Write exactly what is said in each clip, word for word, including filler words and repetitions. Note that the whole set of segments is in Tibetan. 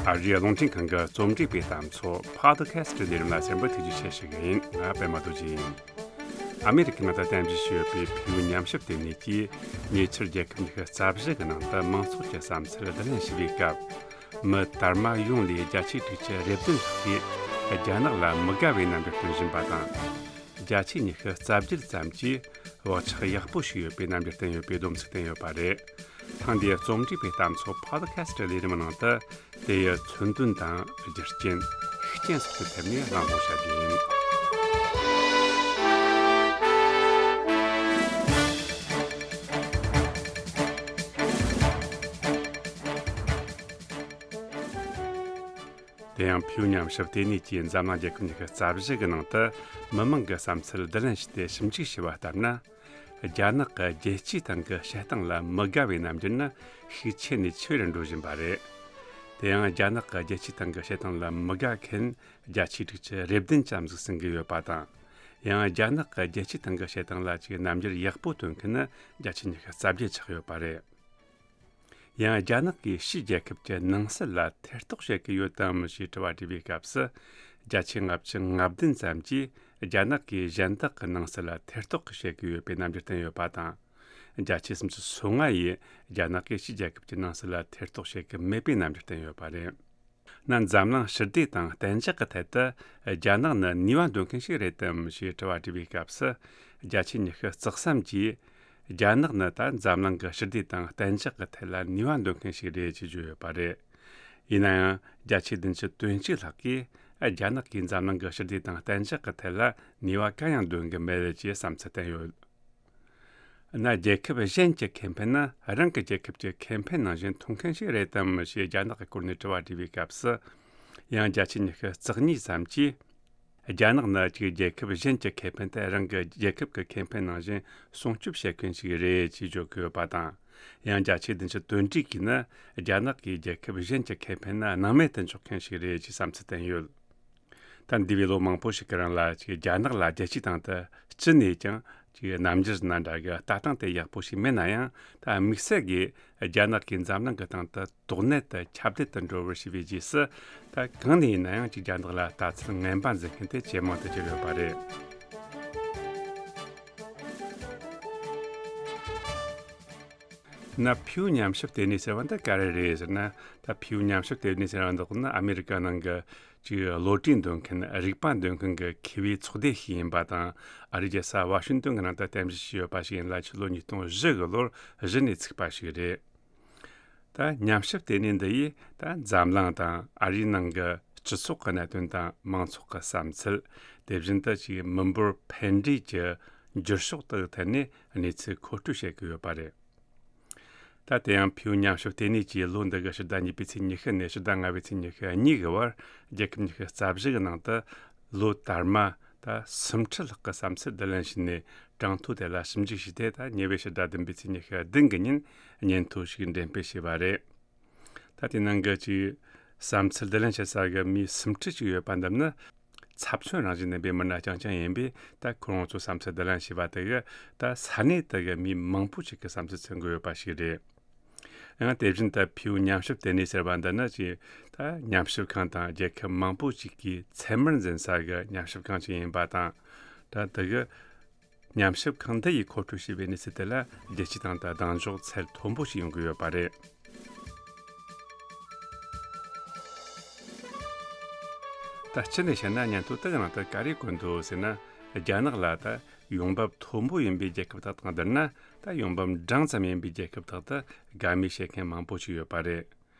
ཨ་རིའི་རླུང་འཕྲིན་ཁང་གི་རྩོམ་སྒྲིག་པའི་གཏམ་ཚོགས་Podcast་ལས་རིམ་ལ་གསན་པར་ཐུགས་རྗེ་ཆེ་ཞུ་གི་ཡིན། ང་པད་མ་རྡོ་རྗེ་ཡིན། ཨ་མེ་རི་ཁའི་ནང་དུ་རྟེན་གཞི་བྱས་ཡོད་པའི་བལ་ཡུལ་ཉམས་ཞིབ་ལྟེ་གནས་ཀྱིས་ཉེ་ཆར་རྒྱལ་ཁབ་ཉི་ཤུ་རྩ་བཞི་གི་ནང་དུ་མང་ཚོགས་ཀྱི་བསམ་ཚུལ་བསྡུ་ལེན་ཞུས་པའི་སྐབས། མི་དར་མ་ཡོངས་ལས་བརྒྱ་ཆའི་དྲུག་ཅུ་རེ་བདུན་ལྷག་གིས་རྒྱ་ནག་ལ་མི་དགའ་བའི་རྣམ་འགྱུར་སྟོན་བཞིན་པ་དང་། བརྒྱ་ཆའི་ཉི་ཤུ་རྩ་བརྒྱད་ཙམ་གྱིས་བག་ཆགས་ཡག་པོ་ཞིག་ཡོད་པའི་རྣམ་འགྱུར་བསྟན་ཡོད་པའི་སྡོམ་ཚིག་བསྟན་ཡོད་པ་རེད། ཐེངས་འདིའི་རྩོམ་སྒྲིག་པའི་གཏམ་ཚོགས་Podcast་ལས་རིམ་ནང་དུ་དེ་ཡི་མཚོན་དོན་དང་རྒྱུ་རྐྱེན། ཤུགས་རྐྱེན་སོགས་ཀྱི་ཐད་ནས་གླེང་སློང་བྱ་རྒྱུ་ཡིན། དེ་ཡང་བལ་ཡུལ་ཉམས་ཞིབ་ལྟེ་གནས་ཀྱིས་འཛམ་གླིང་རྒྱལ་ཁབ་ཉི་ཤུ་རྩ་བཞི་གི་ནང་དུ་མི་མང་གི་བསམ་ཚུལ་བསྡུ་ལེན་བྱས་ཏེ་ཞིབ་འཇུག་བྱས་པ་ལྟར་ན། རྒྱ་ནག་གི་རྒྱལ་སྤྱིའི་སྟེང་གི་བྱེད་སྟངས་ལ་མི་དགའ་བའི་རྣམ་འགྱུར་ནི་ཤུགས་ཆེ་ནས་ཆེ་རུ་འགྲོ་བཞིན་པ་རེད། དེ་ཡང་རྒྱ་ནག་གི་རྒྱལ་སྤྱིའི་སྟེང་གི་བྱེད་སྟངས་ལ་མི་དགའ་མཁན་བརྒྱ་ཆའི་དྲུག་ཅུ་རེ་བདུན་ཙམ་ཟིག་ཟིན་གྱི་ཡོད་པ་དང་། ཡང་རྒྱ་ནག་གི་རྒྱལ་སྤྱིའི་སྟེང་གི་བྱེད་སྟངས་ལ་ཅིག་རྣམ་འགྱུར་ཡག་པོ་སྟོན་མཁན་ནི་བརྒྱ་ཆའི་ཉི་ཤུ་རྩ་བརྒྱད་ཆགས་ཡོད་པ་རེད། ཡང་རྒྱ་ནག་གིས་ཕྱིའི་རྒྱལ་ཁབ་ཀྱི་ནང་སྲིད་ལ་ཐེ་གཏོགས་བྱེད་ཀྱི་ཡོད་དམ་ཞེས་དྲི་བ་དྲིས་པའི་སྐབས་སུ། བརྒྱ་ཆའི་ལྔ་བཅུ་ང་བདུན་ཙམ་གྱིས་རྒྱ་ནག་གིས་གཞན་དག་གི་ནང་སྲིད་ལ་ཐེ་གཏོགས་བྱེད་ཀྱི་ཡོད་པའི་རྣམ་འགྱུར་བསྟན་ཡོད་པ་དང་། བརྒྱ་ཆའི་སུམ་ཅུ་སོ་ལྔ་ཡིས་རྒྱ་ནག་གིས་ཕྱིའི་རྒྱལ་ཁབ་ཀྱི་ནང་སྲིད་ལ་ཐེ་གཏོགས་བྱེད་ཀྱི་མེད་པའི་རྣམ་འགྱུར་བསྟན་ཡོད་པ་རེད། ན་འཛམ་གླིང་ཞི་བདེ་དང་གཏན་འཇགས་ཀྱི་ཐད་དུ་རྒྱ་ནག་ནི་ནུས་པ་འདོན་མཁན་ཞིག་རེད་དམ་ཞེས་དྲི་བ་དྲིས་པའི་སྐབས་སུ། བརྒྱ་ཆའི་ཉི་ཤུ་རྩ་གསུམ་གྱིས་རྒྱ་ནག་ནི་ད་འཛམ་གླིང་གི་ཞི་བདེ་དང་གཏན་འཇགས་ཀྱི་ཐད་ལ་ནུས་པ་འདོན་མཁན་ཞིག་རེད་ཅེས་བརྗོད་ཡོད་པ་རེད། ཡིན་ན་ཡང་བརྒྱ་ཆའི་བདུན་ཅུ་དོན་གཅིག་ལྷག་གིས་རྒྱ་ནག་གིས་འཛམ་གླིང་གི་ཞི་བདེ་དང་གཏན་འཇགས་ཀྱི་ཐད་ལ་ནུས་པ་གང་ཡང་འདོན་གྱི་མེད་ཅེས་བསམ་ཚུལ་བསྟན་ཡོད། ན་རྒྱལ་ཁབ་གཞན་གྱི་ཁེ་ཕན་ནི་རང་གི་རྒྱལ་ཁབ་ཀྱི་ཁེ་ཕན་ནང་བཞིན་མཐོང་མཁན་ཞིག་རེད་དམ་ཞེས་རྒྱ་ནག་གི་སྐོར་ནས་དྲི་བ་དྲིས་པའི་སྐབས་སུ། ཡང་བརྒྱ་ཆའི་ཉི་ཤུ་རྩ་གཉིས་ཙམ་གྱིས། རྒྱ་ནག་ནི་གཅིག་རྒྱལ་ཁབ་གཞན་གྱི་ཁེ་ཕན་དེ་རང་གི་རྒྱལ་ཁབ་ཀྱི་ཁེ་ཕན་ནང་བཞིན་སྲུང་སྐྱོབ་བྱེད་མཁན་ཞིག་རེད་ཅེས་བརྗོད་ཀྱི་ཡོད་པ་དང་། ཡང་བརྒྱ་ཆའི་བདུན་ཅུ་དོན་དྲུག་གིས་ནི་རྒྱ་ནག་གིས་རྒྱལ་ཁབ་གཞན་གྱི་ཁེ་ཕན་ནི་སྣང་མེད་དུ་འཇོག་མཁན་ཞིག་རེད་ཅེས་བསམ་ཚུལ་བསྟན་ཡོད། ད་འདས་པའི་ལོ་མང་པོ་ཞིག་གི་རིང་ལ་ཅིག་རྒྱ་ནག་ལ་རྒྱལ་སྤྱིའི་སྟེང་དུ་སྤྱི་ནས་ཀྱང་ཅིག་རྣམ་འགྱུར་ན་འདྲ་གི་ལྟ་སྟངས་དེ་ཡག་པོ་ཞིག་མེད་ན་ཡང་། ད་དམིགས་བསལ་གྱིས་རྒྱ་ནག་གིས་འཛམ་གླིང་གི་སྟེང་དུ་དོགས་གནད་དུ་ཁྱབ་གདལ་དུ་འགྲོ་བར་བྱས་པའི་རྗེས་སུ། ད་གང་ནས་ཡིན་ན་ཡང་ཅིག་རྒྱ་ནག་ལ་ལྟ་ཚུལ་ངན་པ་འཛིན་མཁན་དེ་ཇེ་མང་དུ་གྱུར་ཡོད་པ་རེད། ན་ཕིའུ་ཉམས་ཞིབ་ལྟེ་གནས་ཟེར་བ་འདི་ག་རེ་རེད་ཟེར་ན། ད་ཕིའུ་ཉམས་ཞིབ་ལྟེ་གནས་ཟེར་བ་འདི་ནི་ཨ་མེ་རི་ཀ་ནང་གི་ཅིག་བློ་གྲོས་འདོན་མཁན། རིག་པ་འདོན་མཁན་གྱི་མཁས་པའི་ཚོགས་སྡེ་ཞིག་ཡིན་པ་དང་། ཨ་རིའི་རྒྱལ་ས་ཝ་ཤིང་ཏོན་གྱི་ནང་དུ་རྟེན་གཞི་བྱས་ཡོད་པ་ཞིག་ཡིན་ལ། ཕྱི་ལོ་ཉིས་སྟོང་བཞི་གི་ལོར་གཞི་ནས་ཚུགས་པ་ཞིག་རེད། ད་ཉམས་ཞིབ་ལྟེ་གནས་འདི་ཡིས་ད་འཛམ་གླིང་དང་ཨ་རིའི་ནང་གི་སྤྱི་ཚོགས་ཀྱི་གནད་དོན་དང་། མང་ཚོགས་ཀྱི་བསམ་ཚུལ། དེ་བཞིན་དུ་ཅིག་མི་འབོར་ཕན་འབྲས་ཀྱི་འགྱུར་ཕྱོགས་དག་ཐད་ནས་གནས་ཚུལ་མཁོ་སྤྲོད་བྱེད་ཀྱི་ཡོད་པ་རེད། ད་དེ་ཡང་ཕིའུ་ཉམས་ཞིབ་ལྟེ་གནས་ཀྱིས་ལོ་འདི་གི་ཕྱི་ཟླ་གཉིས་པའི་ཚེས་ཉི་ཤུ་ནས་ཕྱི་ཟླ་ལྔ་པའི་ཚེས་ཉི་ཤུ་གཉིས་ཀྱི་བར་རྒྱལ་ཁབ་ཉི་ཤུ་རྩ་བཞི་གི་ནང་དུ་ལོ་དར་མ་ད་སུམ་ཁྲི་ལྷག་གི་བསམ་ཚུལ་བསྡུ་ལེན་བྱས་ནས་གྲངས་ཐོ་དེ་ལ་ཞིབ་འཇུག་བྱས་ཏེ། ད་ཉེ་བའི་ཕྱི་ཟླ་བདུན་པའི་ཚེས་ཉི་ཤུ་བདུན་གི་ཉིན་སྙན་ཐོ་ཞིག་འགྲེམས་སྤེལ་བྱས་པ་རེད། ད་དེ་ནང་གི་ཅིག་བསམ་ཚུལ་བསྡུ་ལེན་བྱེད་ས་གི་མི་སུམ་ཁྲི་ཅིག་ཡོད་པ་འདི་ནི། ཚབ་མཚོན་རང་བཞིན་ལྡན་པའི་མི་སྣ་རྐྱང་རྐྱང་ཡིན་པས། ད་ཁོ་རང་ཚོ་བསམ་ཚུལ་བསྡུ་ལེན་བྱས་པ་དེ་གིས་ད་ས་གནས་དེ་གི་མི་མང་པོ་ཞིག་གི་བསམ་ཚུལ་མཚོན་གྱི་ཡོད་པ་ཞིག་རེད། ཡང་དེ་བཞིན་དུ་ཕིའུ་ཉམས་ཞིབ་ལྟེ་གནས་ཟེར་བ་འདི་ནི་ཅིག་ད་ཉམས་ཞིབ་ཁང་དང་རྒྱལ་ཁབ་མང་པོ་ཞིག་གིས་ཚད་མར་འཛིན་ས་གི་ཉམས་ཞིབ་ཁང་ཞིག་ཡིན་པ་དང་། ད་དེ་གི་ཉམས་ཞིབ་ཁང་འདི་ཡིས་མཁོ་སྤྲོད་བྱས་པའི་གནས་ཚུལ་དེ་ལ་རྒྱལ་སྤྱིའི་སྟེང་དུ་གདེང་འཇོག་ཚད་མཐོན་པོ་ཞིག་ཡོང་གི་ཡོད་པ་རེད། ད་སྤྱི་ནས་བཤད་ན་སྙན་ཐོ་དེ་གི་ནང་དུ་ག་རེ་བཀོད་འདུག་ཟེར་ན། རྒྱ་ནག་ལ་ད་ཡོང་འབབ་མཐོན་པོ་ཡིན་པའི་རྒྱལ་ཁབ་དག་དང་བསྡུར་ན། ད་ཡོང་འབབ་འབྲིང་ཙམ་ཡིན་པའི་རྒྱལ་ཁབ་དག་ཏུ་དགའ་མོས་བྱེད་མཁན་མང་པོ་ཞིག་ཡོད་པ་རེད།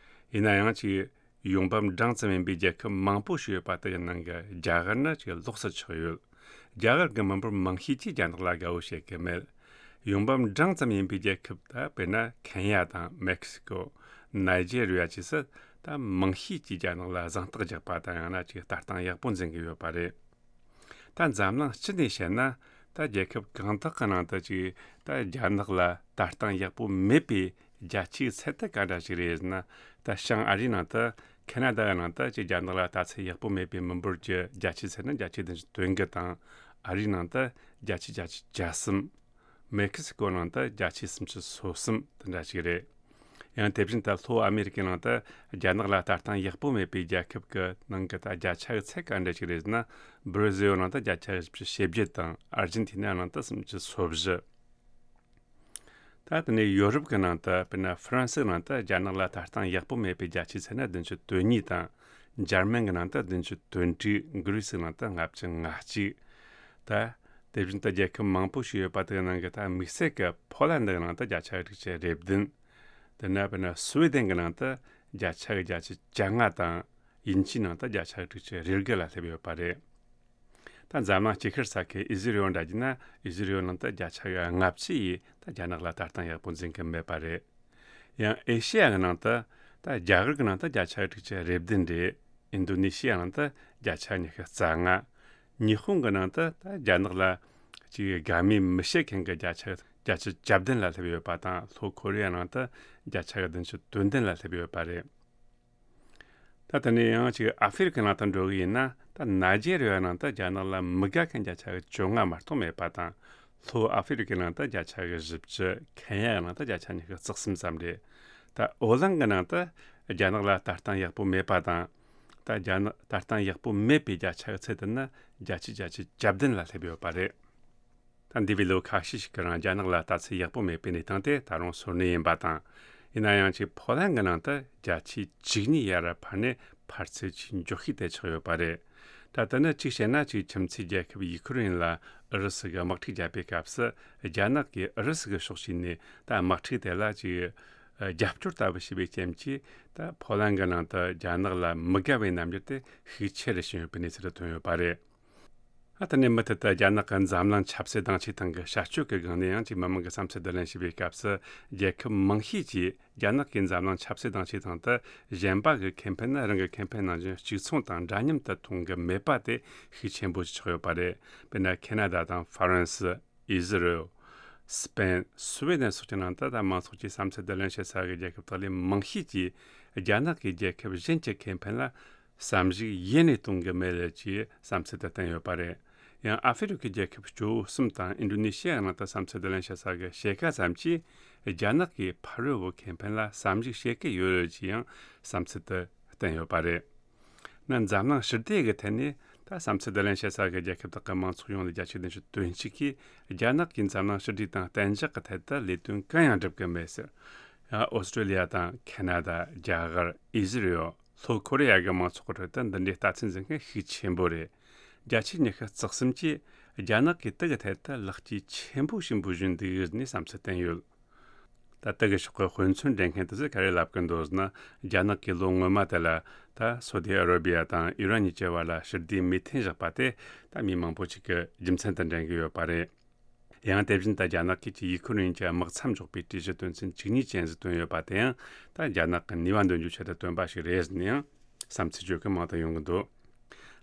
ཡིན་ན་ཡང་ཅིག་ཡོང་འབབ་འབྲིང་ཙམ་ཡིན་པའི་རྒྱལ་ཁབ་མང་པོ་ཞིག་ཡོད་པ་དེ་གི་ནང་གི་རྒྱ་གར་ནི་ཅིག་ལོགས་སུ་ཆགས་ཡོད། རྒྱ་གར་གྱི་མི་འབོར་མང་ཤོས་ཀྱིས་རྒྱ་ནག་ལ་དགའ་བོ་བྱེད་ཀྱི་མེད། ཡོང་འབབ་འབྲིང་ཙམ་ཡིན་པའི་རྒྱལ་ཁབ་ད་དཔེར་ན་ཁེན་ཡ་དང་མེག་སི་ཀོ། ནཱི་ཇེ་རི་ཡ་བཅས་སུ་ད་མང་ཤོས་ཀྱིས་རྒྱ་ནག་ལ་གཟེངས་རྟགས་རྒྱག་པ་དང་། ཡང་ན་ཅིག་ལྟ་སྟངས་ཡག་པོ་འཛིན་གྱི་ཡོད་པ་རེད། ད་འཛམ་གླིང་སྤྱི་ནས་བཤད་ན། ད་རྒྱལ་ཁབ་གང་དག་གི་ནང་དུ་ཅིག་ད་རྒྱ་ནག་ལ་ལྟ་སྟངས་ཡག་པོ་མེད་པའི་བརྒྱ་ཆའི་ཚད་དེ་ག་འདྲ་ཞིག་རེད་ཟེར་ན། ད་བྱང་ཨ་རིའི་ནང་དུ་ཁེ་ན་ཌ་ཡི་ནང་དུ་ཅིག་རྒྱ་ནག་ལ་ལྟ་ཚུལ་ཡག་པོ་མེད་པའི་མི་འབོར་གྱི་བརྒྱ་ཆའི་ཚད་ནི་བརྒྱ་ཆའི་བདུན་ཅུ་དོན་དགུ་དང་། ཨ་རིའི་ནང་དུ་བརྒྱ་ཆའི་བརྒྱད་ཅུ་གྱ་གསུམ། མེག་སི་ཀོ་ནང་དུ་བརྒྱ་ཆའི་སུམ་ཅུ་སོ་གསུམ་དེ་འདྲ་ཞིག་རེད། ཡང་དེ་བཞིན་དུ་ལྷོ་ཨ་མེ་རི་ཀའི་ནང་དུ་རྒྱ་ནག་ལ་ལྟ་སྟངས་ཡག་པོ་མེད་པའི་རྒྱལ་ཁབ་ཀྱི་ནང་གི་ད་བརྒྱ་ཆ་གི་ཚད་ག་འདྲ་ཞིག་རེད་ཟེར་ན། སྦྲ་ཟིལ་ནང་དུ་བརྒྱ་ཆ་གི་བཞི་བཅུ་ཞེ་བརྒྱད་དང་ཨར་ཇེན་ཐི་ན་ནང་དུ་སུམ་ཅུ་སོ་བཞི། ད་དེ་ནས་ཡོ་རོབ་ཀྱི་ནང་དུ་དཔེར་ན་ཧྥ་རན་སིའི་ནང་དུ་རྒྱ་ནག་ལ་ལྟ་སྟངས་ཡག་པོ་མེད་པའི་རྒྱ་ཆའི་ཚད་ནི་བདུན་ཅུ་དོན་གཉིས་དང་། འཇར་མན་གྱི་ནང་དུ་བདུན་ཅུ་དོན་དྲུག། གྷི་རི་སིའི་ནང་དུ་ལྔ་བཅུ་ང་གཅིག། ད་དེ་བཞིན་དུ་རྒྱལ་ཁབ་མང་པོ་ཞིག་ཡོད་པ་དེའི་ནང་གི་ད་དམིགས་བསལ་གྱི་ཕོ་ལན་ཌི་གི་ནང་དུ་བརྒྱ་ཆ་དྲུག་ཅུ་རེ་བདུན། དེ་ནས་དཔེར་ན་སུའེ་ཌེན་གྱི་ནང་དུ་བརྒྱ་ཆ་གི་བརྒྱད་ཅུ་གྱ་ལྔ་དང་། དབྱིན་ཇིའི་ནང་དུ་བརྒྱ་ཆ་དྲུག་ཅུ་རེ་དགུ་ལ་སླེབས་ཡོད་པ་རེད། ད་འཛམ་གླིང་སྤྱི་ཁྱབ་ས་ཁུལ་ཨི་ཟི་རི་ཡོ་འདྲ་བྱས་ན། ཨི་ཟི་རི་ཡོ་ནང་དུ་བརྒྱ་ཆ་གི་ལྔ་བཅུ་ཡིས་ད་རྒྱ་ནག་ལ་ལྟ་སྟངས་ཡག་པོ་འཛིན་གྱི་མེད་པ་རེད། ཡང་ཨེ་ཤེ་ཡ་གི་ནང་དུ་ད་རྒྱ་གར་གྱི་ནང་དུ་བརྒྱ་ཆ་དྲུག་ཅུ་རེ་བདུན་རེད། ཨིན་རྡོ་ནེ་ཤི་ཡ་ནང་དུ་བརྒྱ་ཆ་ཉི་ཤུ་རྩ་ལྔ། ཉི་ཧོང་གི་ནང་དུ་ད་རྒྱ་ནག་ལ་ཅིག་དགའ་མོས་མི་བྱེད་མཁན་གྱི་བརྒྱ་ཆ་བརྒྱད་ཅུ་གྱ་བདུན་ལ་སླེབས་ཡོད་པ་དང་། ལྷོ་ཁོ་རེ་ཡ་ནང་དུ་བརྒྱ་ཆ་བདུན་ཅུ་དོན་བདུན་ལ་སླེབས་ཡོད་པ་རེད། ད་དེ་ནས་ཡང་ཅིག་ཨ་ཧྥེ་རི་ཁའི་ནང་དུ་འགྲོ་གི་ཡིན་ན། ད་ནཱི་ཇེ་རི་ཡ་ནང་དུ་རྒྱ་ནག་ལ་མི་དགའ་མཁན་བརྒྱ་ཆ་བཅོ་ལྔ་མ་གཏོགས་མེད་པ་དང་། ལྷོ་ཨ་ཧྥེ་རི་ཁའི་ནང་དུ་བརྒྱ་ཆ་བཞི་བཅུ། ཁེན་ཡ་ནང་དུ་བརྒྱ་ཆ་ཉི་ཤུ་རྩ་གསུམ་ཙམ་རེད། ད་ཨོ་གླིང་གི་ནང་དུ་རྒྱ་ནག་ལ་ལྟ་སྟངས་ཡག་པོ་མེད་པ་དང་། ད་རྒྱ་ནག་ལྟ་སྟངས་ཡག་པོ་མེད་པའི་བརྒྱ་ཆ་གི་ཚད་དེ་ནི་བརྒྱ་ཆ་བརྒྱད་ཅུ་གྱ་བདུན་ལ་སླེབས་ཡོད་པ་རེད། ད་འདས་པའི་ལོ་ཁ་ཤས་ཤིག་གི་རིང་རྒྱ་ནག་ལ་ལྟ་ཚུལ་ཡག་པོ་མེད་པའི་གནས་སྟངས་དེ་ད་རུང་སོར་གནས་ཡིན་པ་དང་། ཡིན་ན་ཡང་ཅིག་ཕོ་ལན་གྱི་ནང་དུ་བརྒྱ་ཆ་བཅུ་གཉིས་ཡར་འཕར་ནས་འཕར་ཚད་ཆེས་མགྱོགས་ཤོས་དེ་ཆགས་ཡོད་པ་རེད། ད་དེ་ནི་གཅིག་བྱས་ན་ཅིག་ཁྱིམ་མཚེས་རྒྱལ་ཁབ་ཡུ་ཁུ་རེན་ལ་ཨུ་རུ་སུ་གིས་དམག་འཁྲུག་བརྒྱབ་པའི་སྐབས་སུ་རྒྱ་ནག་གིས་ཨུ་རུ་སུ་གི་ཕྱོགས་བྱས་ནས་ད་དམག་འཁྲུག་དེ་ལ་ཅིག་རྒྱབ་སྐྱོར་ལྟ་བུ་བྱས་པའི་རྐྱེན་གྱིས། ད་ཕོ་ལན་གྱི་ནང་དུ་རྒྱ་ནག་ལ་མི་དགའ་བའི་རྣམ་འགྱུར་དེ་ཤུགས་ཆེ་རུ་ཕྱིན་ཡོད་པའི་གནས་ཚུལ་ཐོན་ཡོད་པ་རེད། ཨ། དེ་ནས་མུ་མཐུད་དུ་རྒྱ་ནག་གི་འཛམ་གླིང་ཆབ་སྲིད་དང་ཆེས་ཐང་གི་བྱ་སྤྱོད་ཀྱི་སྒང་ནས་ཡང་ཅིག་མི་མང་གི་བསམ་ཚུལ་བསྡུ་ལེན་བྱེད་པའི་སྐབས་སུ། རྒྱལ་ཁབ་མང་ཤོས་ཀྱིས་རྒྱ་ནག་གིས་འཛམ་གླིང་ཆབ་སྲིད་དང་ཆེས་ཐང་དུ་གཞན་པ་གི་ཁེ་ཕན་ནི་རང་གི་ཁེ་ཕན་ནང་བཞིན་གཅིག་མཚུངས་དང་འདྲ་མཉམ་དུ་མཐོང་གི་མེད་པ་དེ་ཤུགས་ཆེན་པོ་ཞིག་ཆགས་ཡོད་པ་རེད། དཔེར་ན་ཁེ་ན་ཌ་དང་ཧྥ་རན་སི། ཨི་ཟི་རལ། སི་པེན། སུའེ་ཌེན་སོགས་ཀྱི་ནང་དུ་ད་མང་ཚོགས་ཀྱིས་བསམ་ཚུལ་བསྡུ་ལེན་བྱེད་ས་གི་རྒྱལ་ཁབ་དག་ལས་མང་ཤོས་ཀྱིས་རྒྱ་ནག་གིས་རྒྱལ་ཁབ་གཞན་གྱི་ཁེ་ཕན་ལ་བསམ་གཞིག་ཡེ་ནས་གཏོང་གི་མེད་ཅེས་བསམ་ཚུལ་དེ་བསྟན་ཡོད་པ་རེད། ཡང་ཨ་ཧྥེ་རི་ཁའི་རྒྱལ་ཁབ་གཙོ་བོ་གསུམ་དང་ཨིན་ཌོ་ནེ་ཤི་ཡའི་ནང་དུ་བསམ་ཚུལ་བསྡུ་ལེན་བྱེད་ས་གི་ཕྱེད་ཀ་ཙམ་གྱིས་རྒྱ་ནག་གིས་ཕ་རོལ་པོའི་ཁེ་ཕན་ལ་བསམ་གཞིག་བྱེད་ཀྱི་ཡོད་ཅེས་ཡང་བསམ་ཚུལ་དེ་བསྟན་ཡོད་པ་རེད། ན་འཛམ་གླིང་ཞི་བདེ་གི་ཐད་ནས་ད་བསམ་ཚུལ་བསྡུ་ལེན་བྱེད་ས་གི་རྒྱལ་ཁབ་དག་གི་མང་ཚོགས་ཡོངས་ལས་བརྒྱ་ཆ་བདུན་ཅུ་དོན་གཅིག་གིས་རྒྱ་ནག་གིས་འཛམ་གླིང་ཞི་བདེ་དང་གཏན་འཇགས་ཀྱི་ཐད་དུ་ལས་དོན་གང་ཡང་སྒྲུབ་ཀྱི་མེད་ཟེར། ཡང་ཨོ་སི་ཀྲོ་ལི་ཡ་དང་ཁེ་ན་ཌ། རྒྱ་གར། ཨི་ཟི་རེལ། ལྷོ་ཁོ་རེ་ཡ་གི་མང་ཚོགས་ཀྱི་ཁྲོད་དུ་འདི་འདྲའི་ལྟ་ཚུལ་འཛིན་མཁན་ཤུགས་ཆེན་པོ་རེད། བརྒྱ་ཆ་ཉི་ཤུ་རྩ་གསུམ་གྱིས་རྒྱ་ནག་གིས་དེ་གི་ཐད་དུ་ལེགས་སྐྱེས་ཆེན་པོ་ཞིག་འབུལ་བཞིན་འདུག་ནས་བསམ་ཚུལ་བསྟན་ཡོད། ད་ལྟ་གི་ཕྱོགས་ཀྱི་དཔེ་མཚོན་འདྲེན་མཁན་དེ་ཚོས་ག་རེ་ལབ་ཀྱི་འདུག་ཟེར་ན། རྒྱ་ནག་གིས་ལོ་སྔོན་མ་དེ་ལ་ད་སོ་ཏི་ཨ་ར་བི་ཡ་དང་ཨི་རན་གཉིས་ཀྱི་བར་ལ་ཞི་བདེའི་མོས་མཐུན་བཞག་པ་དེ་ད་མི་མང་པོ་ཅིག་གིས་རྒྱུ་མཚན་དུ་འདྲེན་གྱི་ཡོད་པ་རེད། ཡང་དེ་བཞིན་དུ་རྒྱ་ནག་གིས་ཀྱི་ཡུ་ཁུ་རེན་གྱི་དམག་མཚམས་འཇོག་པའི་གྲོས་གཞི་དོན་ཚན་བཅུ་གཉིས་ཅན་ཞིག་བཏོན་ཡོད་པ་དེ་ཡང་ད་རྒྱ་ནག་གི་ནུས་པ་འདོན་རྒྱུའི་ཆེད་དུ་བཏོན་པ་ཞིག་རེད་ཟེར་ནས་ཡང་བསམ་ཚུལ་བརྗོད་མཁན་མང་དུ་ཡོང་གི་འདུག།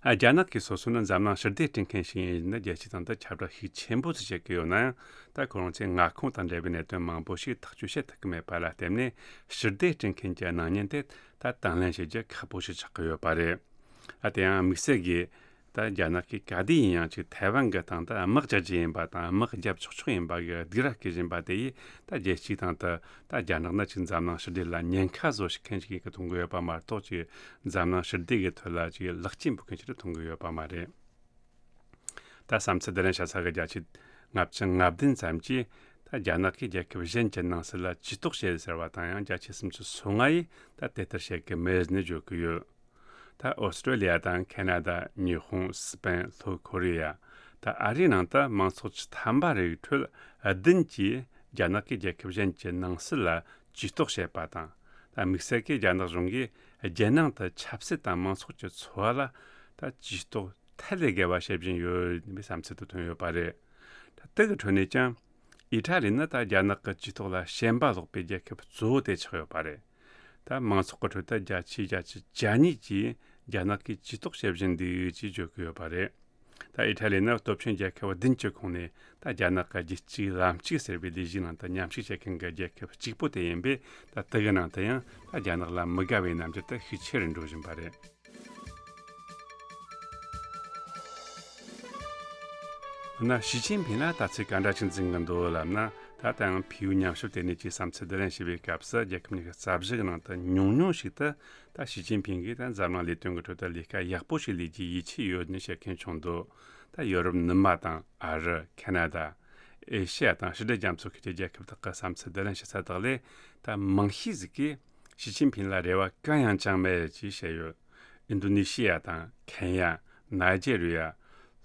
ཨ། རྒྱ་ནག་གིས་སོ་སོ་ནི་འཛམ་གླིང་ཞི་བདེ་སྐྲུན་མཁན་ཞིག་ཡིན་ན་རྒྱལ་སྤྱིའི་སྟེང་དུ་ཁྱབ་བསྒྲགས་ཤུགས་ཆེན་པོ་ཞིག་བྱེད་ཀྱི་ཡོད་ན་ཡང་། ད་ཁོ་རང་ཚོས་མངའ་ཁོངས་དང་འབྲེལ་བའི་གནད་དོན་མང་པོ་ཞིག་ཐག་གཅོད་བྱེད་ཐུབ་ཀྱི་མེད་པ་ལ་བརྟེན་ནས། ཞི་བདེ་སྐྲུན་མཁན་གྱི་སྣང་བརྙན་དེ་ད་དང་ལེན་བྱེད་རྒྱུ་ཁག་པོ་ཞིག་ཆགས་ཀྱི་ཡོད་པ་རེད། ཨ། དེ་ཡང་དམིགས་བསལ་གྱིས་ད་རྒྱ་ནག་གིས་ག་དུས་ཡིན་ཡང་ཅིག་ཐའེ་ཝན་གྱི་སྟེང་དུ་དམག་རྒྱག་རྒྱུ་ཡིན་པ་དང་། དམག་རྒྱབ་ཆོག་ཆོག་ཡིན་པ་གི་སྡིགས་ར་སྐུལ་བཞིན་པ་དེ་ཡིས་ད་རྒྱལ་སྤྱིའི་སྟེང་དུ་ད་རྒྱ་ནག་ནི་ཅིག་འཛམ་གླིང་ཞི་བདེ་ལ་ཉེན་ཁ་བཟོ་བྱེད་མཁན་ཞིག་ཡིན་གྱི་མཐོང་གི་ཡོད་པ་མ་གཏོགས། ཅིག་འཛམ་གླིང་ཞི་བདེ་གི་ཐོག་ལ་ཅིག་ལེགས་སྐྱེས་འབུལ་མཁན་ཞིག་ཏུ་མཐོང་གི་ཡོད་པ་མ་རེད། ད་བསམ་ཚུལ་བསྡུ་ལེན་བྱེད་ས་གི་བརྒྱ་ཆ་ལྔ་བཅུ་ང་བདུན་ཙམ་གྱིས་ད་རྒྱ་ནག་གིས་རྒྱལ་ཁབ་གཞན་གྱི་ནང་སྲིད་ལ་ཇུས་གཏོགས་བྱེད་ཟེར་བ་དང་། ཡང་བརྒྱ་ཆ་སུམ་ཅུ་སོ་ལྔ་ཡིས་ད་དེ་ལྟར་བྱེད་ཀྱི་མེད་ནས་བརྗོད་ཀྱི་ཡོད། ད་ཨོ་སི་ཀྲོ་ལི་ཡ་དང་ཁེ་ན་ཌ། ཉི་ཧོང་། སི་པན། ལྷོ་ཁོ་རེ་ཡ། ད་ཨ་རིའི་ནང་དུ་མང་ཚོགས་ཀྱི་ཐམ་པ་རེའི་ཁྲོད་བདུན་གྱིས་རྒྱ་ནག་གིས་རྒྱལ་ཁབ་གཞན་གྱི་ནང་སྲིད་ལ་ཇུས་གཏོགས་བྱེད་པ་དང་། ད་དམིགས་བསལ་གྱིས་རྒྱ་ནག་གཞུང་གིས་རྒྱལ་ནང་དུ་ཆབ་སྲིད་དང་མང་ཚོགས་ཀྱི་འཚོ་བ་ལ་ད་ཇུས་གཏོགས་ཐད་ལས་བརྒལ་བ་བྱེད་བཞིན་ཡོད་པའི་བསམ་ཚུལ་དུ་ཐོན་ཡོད་པ་རེད། ད་དེ་གི་ཁྲོད་ནས་ཀྱང་ཨི་ཊ་ལི་ནི་ད་རྒྱ་ནག་གི་ཇུས་གཏོགས་ལ་ཞེན་པ་ལོག་པའི་རྒྱལ་ཁབ་གཙོ་བོ་དེ་ཆགས་ཡོད་པ་རེད། ད་མང་ཚོགས་ཀྱི་ཁྲོད་དུ་བརྒྱ་ཆ་བརྒྱད་ཅུ་གྱ་གཉིས་ཀྱིས་རྒྱ་ནག་གིས་ཇུས་གཏོགས་བྱེད་བཞིན་འདུག་ཅེས་བརྗོད་ཀྱི་ཡོད་པ་རེད། ད་ཨི་ཊ་ལི་ནི་སྟོབས་ཆེན་རྒྱལ་ཁབ་བདུན་གྱི་ཁོངས་ནས་ད་རྒྱ་ནག་གི་རྒྱུད་གཅིག་ལམ་གཅིག་ཟེར་བའི་ལས་གཞིའི་ནང་དུ་མཉམ་ཞུགས་བྱེད་མཁན་གྱི་རྒྱལ་ཁབ་གཅིག་པུ་དེ་ཡིན་པས། ད་དེ་གི་ནང་དུ་ཡང་ད་རྒྱ་ནག་ལ་མི་དགའ་བའི་རྣམ་འགྱུར་དེ་ཤུགས་ཆེ་རུ་འགྲོ་བཞིན་པ་རེད། འོ་ན་ཞི་ཅིན་ཕིང་ལ་ལྟ་ཚུལ་ག་འདྲ་ཞིག་འཛིན་གྱི་འདུག་ལབ་ན། ད་ལྟའང་བལ་ཡུལ་ཉམས་ཞིབ་ལྟེ་གནས་ཀྱིས་བསམ་ཚུལ་བསྡུ་ལེན་བྱེད་པའི་སྐབས་སུ། རྒྱལ་ཁབ་ཉི་ཤུ་རྩ་བཞི་གི་ནང་དུ་ཉུང་ཉུང་ཞིག་ཏུ་ད་ཞི་ཅིན་ཕིང་གིས་ད་འཛམ་གླིང་ལས་དོན་གྱི་ཁྲོད་དུ་ལས་ཀ་ཡག་པོ་ཞིག་ལས་རྒྱུའི་ཡིད་ཆེས་ཡོད་ནི་བཤད་མཁན་བྱུང་འདུག་ད་ཡོ་རོབ་ནུབ་མ་དང་ཨ་རི། ཁེ་ན་ཌ། ཨེ་ཤི་ཡ་དང་ཕྱི་འབྲེལ་རྒྱ་མཚོ་ཁུལ་གྱི་རྒྱལ་ཁབ་དག་གི་བསམ་ཚུལ་བསྡུ་ལེན་བྱེད་ས་དག་ལས། ད་མང་ཤོས་ཟིག་གིས་ཞི་ཅིན་ཕིང་ལ་རེ་བ་གང་ཡང་བཅངས་མེད་ཅེས་བཤད་ཡོད། ཨིན་རྡུ་ནི་ཤི་ཡ་དང་ཁེན་ཡ། ནཱི་ཇེ་རི་ཡ།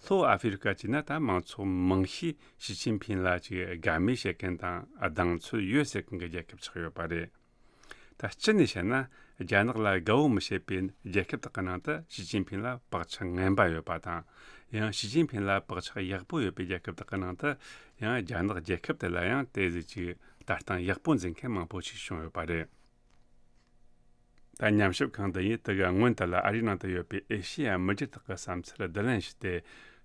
ལྷོ་ཨ་ཧྥེ་རི་ཀ་བཅས་ན་ད་མང་ཚོགས་མང་ཤོས་ཞི་ཅིན་ཕིང་ལ་ཅིག་དགའ་མོས་བྱེད་མཁན་དང་གདེང་ཚོད་ཡོད་ཟེར་མཁན་གྱི་རྒྱལ་ཁབ་ཆགས་ཡོད་པ་རེད། ད་སྤྱི་ནས་བཤད་ན། རྒྱ་ནག་ལ་དགའ་བོ་མི་བྱེད་པའི་རྒྱལ་ཁབ་དག་གི་ནང་དུ་ཞི་ཅིན་ཕིང་ལ་བག་ཆགས་ངན་པ་ཡོད་པ་དང་། ཡང་ཞི་ཅིན་ཕིང་ལ་བག་ཆགས་ཡག་པོ་ཡོད་པའི་རྒྱལ་ཁབ་དག་གི་ནང་དུ་ཡང་རྒྱ་ནག་རྒྱལ་ཁབ་དེ་ལ་ཡང་དེ་ཟིག་ཅིག་ལྟ་སྟངས་ཡག་པོ་འཛིན་མཁན་མང་པོ་ཞིག་བྱུང་ཡོད་པ་རེད། ད་ཉམས་ཞིབ་ཁང་འདི་ཡིས་དེ་ག་སྔོན་དུ་ལ་ཨ་རིའི་ནང་དུ་ཡོད་པའི་ཨེ་ཤེ་ཡ་མི་སྒེར་དག་གི་བསམ་ཚུལ་བསྡུ་ལེན་བྱས་ཏེ།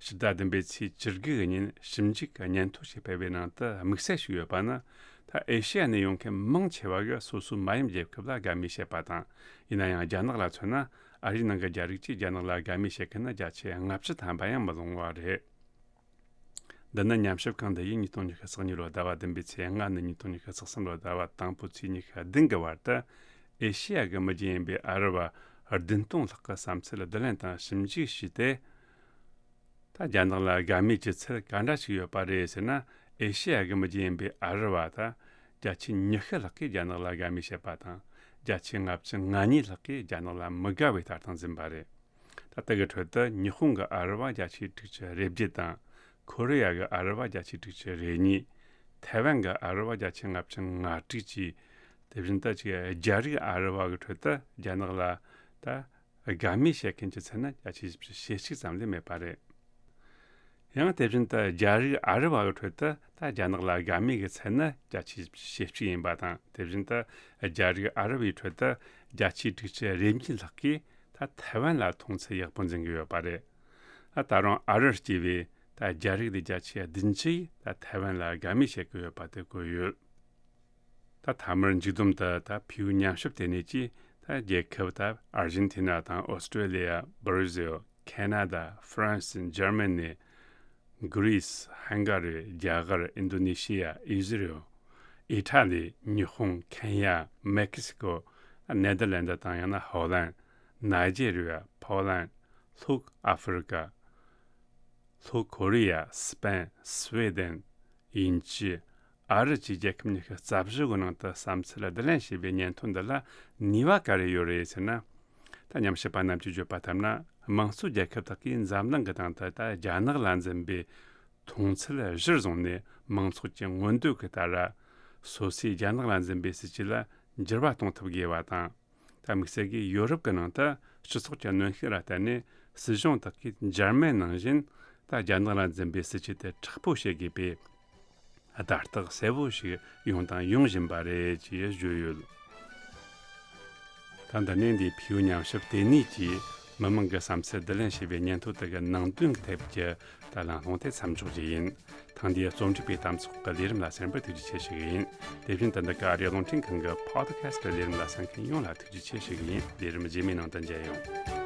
ཕྱི་ཟླ་བདུན་པའི་ཚེས་བཅུ་དགུ་གི་ཉིན་ཞིབ་འཇུག་གི་སྙན་ཐོ་ཞིག་སྤེལ་བའི་ནང་དུ་དམིགས་བསལ་ཞིག་ཡོད་པ་ནི། ད་ཨེ་ཤེ་ཡ་ནས་ཡོང་མཁན་མང་ཆེ་བ་གིས་སོ་སོའི་མ་ཡིན་རྒྱལ་ཁབ་ལ་དགའ་མོས་བྱེད་པ་དང་། ཡིན་ན་ཡང་རྒྱ་ནག་ལ་མཚོན་ན། ཨ་རིའི་ནང་གི་རྒྱ་རིགས་ཀྱིས་རྒྱ་ནག་ལ་དགའ་མོས་བྱེད་མཁན་ནི་བརྒྱ་ཆ་ལྔ་བཅུ་ཐམ་པ་ཡང་མི་ལོངས་པ་རེད། འདི་ནི་ཉམས་ཞིབ་ཁང་འདི་ཡིས་ཉིས་སྟོང་ཉི་ཤུ་རྩ་གཉིས་ལོའི་ཟླ་བ་བདུན་པའི་ཚེས་ལྔ་ནས་ཉིས་སྟོང་ཉི་ཤུ་རྩ་གསུམ་ལོའི་ཟླ་བ་དང་པོའི་ཚེས་ཉི་ཤུ་བདུན་གྱི་བར་དུ། ཨེ་ཤེ་ཡ་གི་མི་རྒྱུད་ཡིན་པའི་ཨ་རི་བ་བདུན་སྟོང་ལྷག་གི་བསམ་ཚུལ་བསྡུ་ལེན་དང་ཞིབ་འཇུག་བྱས་ཏེ། ད་རྒྱ་ནག་ལ་དགའ་མོས་ཀྱི་ཚུལ་ག་འདྲ་ཞིག་ཡོད་པ་རེད་ཟེར་ན། ཨེ་ཤེ་ཡ་གི་མི་རྒྱུད་ཡིན་པའི་ཨ་རི་བ་ད་བརྒྱ་ཆ་ཉི་ཤུ་ལྷག་གིས་རྒྱ་ནག་ལ་དགའ་མོས་བྱེད་པ་དང་། བརྒྱ་ཆ་ལྔ་བཅུ་ང་གཉིས་ལྷག་གིས་རྒྱ་ནག་ལ་མི་དགའ་བའི་ལྟ་སྟངས་འཛིན་པ་རེད། ད་ལྟ་གི་ཁྲོད་དུ་ཉི་ཧོང་གི་ཨ་རི་བ་བརྒྱ་ཆ་དྲུག་ཅུ་རེ་བརྒྱད་དང་། ཁོ་རེ་ཡ་གི་ཨ་རི་བ་བརྒྱ་ཆ་དྲུག་ཅུ་རེ་གཉིས། ཐའེ་ཝན་གྱི་ཨ་རི་བ་བརྒྱ་ཆ་ལྔ་བཅུ་ང་དྲུག་བཅས། དེ་བཞིན་དུ་ཅིག་རྒྱ་རིགས་ཨ་རི་བ་གི་ཁྲོད་དུ་རྒྱ་ནག་ལ་ད་དགའ་མོས་བྱེད་མཁན་གྱི་ཚད་ནི་བརྒྱ་ཆ་བཞི་བཅུ་ཞེ་གཅིག་ཙམ་ལས་མེད་པ་རེད། ཡང་དེ་བཞིན་དུ་རྒྱ་རིགས་ཨ་རི་བ་གི་ཁྲོད་དུ་ད་རྒྱ་ནག་ལ་དགའ་མོས་ཀྱི་ཚད་ནི་བརྒྱ་ཆ་བཞི་བཅུ་ཞེ་གཅིག་ཡིན་པ་དང་། དེ་བཞིན་དུ་རྒྱ་རིགས་ཨ་རི་བའི་ཁྲོད་དུ་བརྒྱ་ཆ་དྲུག་ཅུ་རེ་གཉིས་ལྷག་གིས་ད་ཐའེ་ཝན་ལ་མཐོང་ཚུལ་ཡག་པོ་འཛིན་གྱི་ཡོད་པ་རེད། ད་ད་རུང་ཨ་རི་སྐྱེས་པའི་ད་རྒྱ་རིགས་ལས་བརྒྱ་ཆ་བདུན་ཅུ་ཡིས་ད་ཐའེ་ཝན་ལ་དགའ་མོས་བྱེད་ཀྱི་ཡོད་པ་དེ་བཀོད་ཡོད། ད་མཐའ་མར་མཇུག་བསྡོམས་དུ་ད་བལ་ཡུལ་ཉམས་ཞིབ་ལྟེ་གནས་ཀྱིས་ད་རྒྱལ་ཁབ་ད་ཨར་ཇེན་ཐི་ན་དང་། ཨོ་སི་ཀྲེ་ལི་ཡ། སྦར་ཟིལ། ཁེ་ན་ཌ། ཧྥ་རན་སི། འཇར་མ་ནི། གྷི་རི་སི། ཧང་ག་རི། རྒྱ་གར། ཨིན་རྡུ་ནི་ཤི་ཡ། ཨི་ཟི་རེལ། ཨི་ཊ་ལི། ཉི་ཧོང་། ཁེན་ཡ། མེག་སི་ཀོ། ནེ་དར་ལེན་ཌ་དང་ཡང་ན་ཧོ་ལན། ནཱི་ཇེ་རི་ཡ། ཕོ་ལན། ལྷོ་ཨ་ཧྥེ་རི་ཀ། ལྷོ་ཁོ་རེ་ཡ། སི་པན། སི་ཝེ་ཌེན། དབྱིན་ཇི། ཨ་རི་བཅས་རྒྱལ་ཁབ་ཉི་ཤུ་རྩ་བཞི་གི་ནང་དུ་བསམ་ཚུལ་བསྡུ་ལེན་བྱས་པའི་སྙན་ཐོ་འདི་ལ་ནུས་པ་ག་རེ་ཡོད་རེད་ཟེར་ན། ད་ཉམས་ཞིབ་པ་རྣམས་ཀྱིས་བརྗོད་པ་ལྟར་ན། དམངས་གཙོ་རྒྱལ་ཁབ་དག་གིས་འཛམ་གླིང་གི་སྟེང་དུ་ད་རྒྱ་ནག་ལ་འཛིན་པའི་མཐོང་ཚུལ་གཞིར་བཟུང་ནས། མང་ཚོགས་ཀྱི་མངོན་འདོད་ཀྱི་ལྟར། སོ་སོས་རྒྱ་ནག་ལ་འཛིན་པའི་སྲིད་ཇུས་ལ་འགྱུར་བ་གཏོང་ཐུབ་དགོས་པ་དང་། ད་དམིགས་བསལ་གྱིས་ཡོ་རོབ་ཀྱི་ནང་དུ་སྤྱི་ཚོགས་ཀྱི་གནོན་ཤུགས་ལ་བརྟེན་ནས། སྲིད་གཞུང་དག་གིས་འཇར་མན་ནང་བཞིན་ད་རྒྱ་ནག་ལ་འཛིན་པའི་སྲིད་བྱུས་དེ་དྲག་པོ་བྱེད་དགོས་པའི་བརྡ་རྟགས་གསལ་བོ་ཞིག་ཡོང་དང་ཡོང་བཞིན་པ་རེད་ཅེས་བརྗོད་ཡོད། ད་འདི་ནས་འདིའི་བལ་ཡུལ་ཉམས་ཞིབ་ལྟེ་གནས་ཀྱིས་མི་མང་གི་བསམ་ཚུལ་བསྡུ་ལེན་བྱས་པའི་སྙན་ཐོ་དེ་གི་ནང་དོན་གྱི་ཐད་ཀྱི་ད་ལམ་ལྷོང་དེ་མཚམས་འཇོག་རྒྱུ་ཡིན། ཐེངས་འདིའི་རྩོམ་སྒྲིག་པའི་གཏམ་ཚོགས་ཀྱི་ལས་རིམ་ལ་གསན་པར་ཐུགས་རྗེ་ཆེ་ཞུ་གི་ཡིན། དེ་བཞིན་དུ་འདི་ག་ཨ་རིའི་རླུང་འཕྲིན་ཁང་གི་Podcast་ལས་རིམ་ལ་གསན་མཁན་ཡོངས་ལ་ཐུགས་རྗེ་ཆེ་ཞུ་གི་ཡིན། ལས་རིམ་རྗེས་མའི་ནང་དུ་མཇལ་ཡོང་།